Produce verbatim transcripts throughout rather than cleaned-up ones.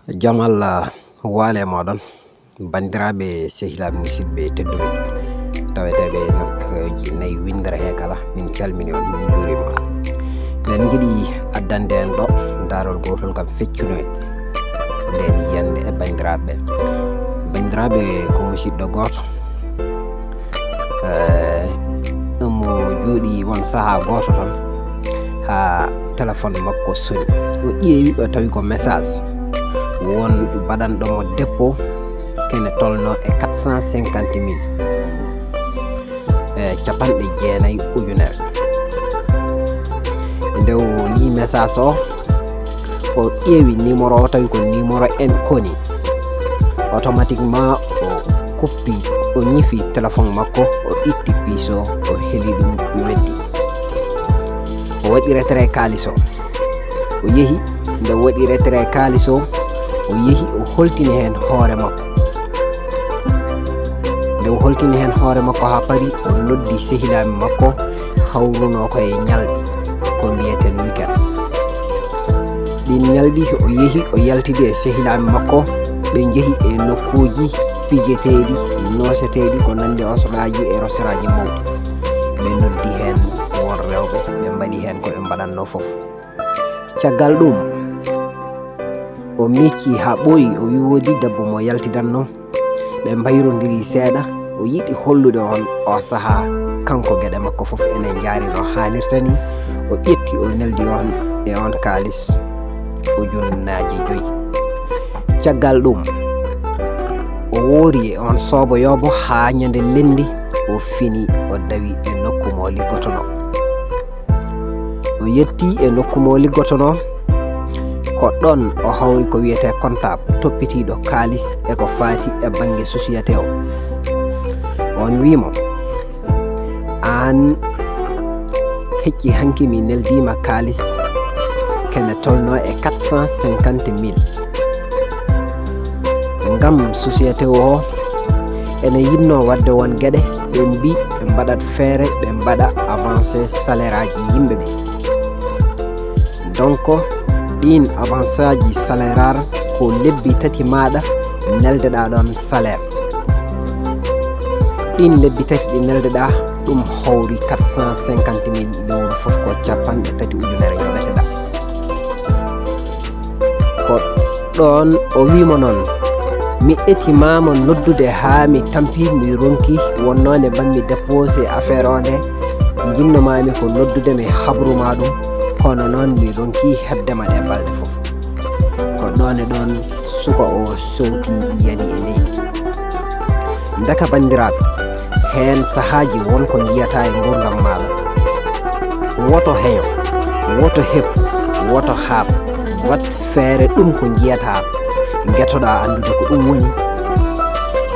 Jam Allah waale mooɗon, banndiraaɓe, sehilaaɓe, musidɓe tedduɓe, taweteeɓe nokkeeji nayi winndere hee kala, min calmini on, min njuuriima on. Eɗen njiɗi addande en ɗo daarol gootol ngam feccunoye ndeen yiyannde e banndiraaɓe. Banndiraaɓe, ko musiɗɗo gooto, eh, omo jooɗii won sahaa gooto tan, haa téléphone makko soni. O ƴeewi, o tawi ko message won baɗanɗo mo dépôt, kene tolnoo e quatre cent cinquante mille, e capanɗe jeenayi ujunere. Nde o yii message o, o ƴeewi numéro o, tawi ko numéro inconnu. Automatiquement, o kuppi, o ñifi téléphone makko, o itti piiso, o heli ɗum, weddi. O waɗi retrait kaalis o. O yehi, nde o waɗi retrait kaalis o, o yehi, o holtini heen hoore makko. Nde o holtini heen hoore makko haa paari, o noddi sehilaaɓe makko, hawrunoo ko e ñalɗi, ko mbiyeten weekend. Ɗiin ñalɗi, o yehi, o yaltidi e sehilaaɓe makko, ɓe njehi e nokkuuji pijeteeɗi, nooseteeɗi, ko nanndi osoraaji e rosoraaji mawɗi. Ɓe noddi heen won rewɓe, ɓe mbaɗi heen ko ɓe mbaɗatnoo fof. Caggal ɗum, o miccii haa ɓooyi, o wi woodi debbo mo yaltidatnoo. Ɓe mbayrondirii seeɗa, o yiɗi hollude on oo sahaa, kanko geɗe makko fof ene njaari no haanirta ni, o ƴetti, o neldi on e on kaalis ujunnaaje joyi. Caggal ɗum, o woori e on sooboyoobo haa ñande lenndi, o fini, o dawi e nokku mo liggotonoo. O yettii e nokku mo liggotonoo, ko ɗoon o hawri ko wiyetee comptable, toppitiiɗo kaalis e ko faati e bannge société o. On wii mo, "Aan, hecci hanki mi neldii ma kaalis kene tolnoo e quatre cent cinquante mille. Ngam société o ene yiɗnoo waɗde won geɗe, ɓe mbii ɓe mbaɗat feere, ɓe mbaɗa avancé salaire aji yimɓe ɓe. Donc, ɗiin avancé aji salaire ko lebbi tati maaɗa neldeɗaa ɗoon salaire. Ɗiin lebbi tati ɗi neldeɗaa, ɗum hawri quatre cent cinquante mille, lewru fof ko capanɗe tati ujunere njoɓeteɗaa." Ko ɗoon o wii mo noon, "Mi etimaama noddude haa mi tampi, mi ronki, wonnoo nde mbaɗmi déposé affaire o nde, njinnoo-maa-mi ko noddude mi habru ma ɗum, kono noon mi ronki heɓde ma ɗe balɗe fof." Ko ɗoon e ɗoon suka o sowti, yani e leydi. Ndaka, banndiraaɓe, heen sahaaji won ko njiyataa e nguurndam maaɗa. Woto heño, woto heɓ, woto haaɓ, waɗ feere ɗum ko njiyataa, ngetoɗaa anndude ko ɗum woni,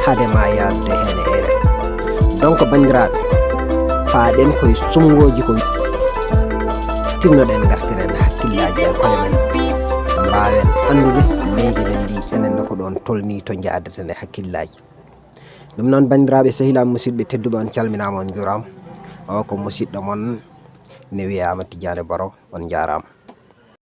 hade ma yaadude heen e ere. Donc, banndiraaɓe, paaɗen koye sumngooji ko tinnoɗen, ngartiren hakkillaaji e koye men, mbaawen anndude leydi men ndi, enen ne ko ɗoon tolnii, to njaadaten e hakkillaaji. Ɗum noon, banndiraaɓe, sehilaaɓe, musidɓe tedduɓe, on calminaama, on njuuraama. O ko musiɗɗo mon ne wiyaama Tijaani Baro, on njaaraama.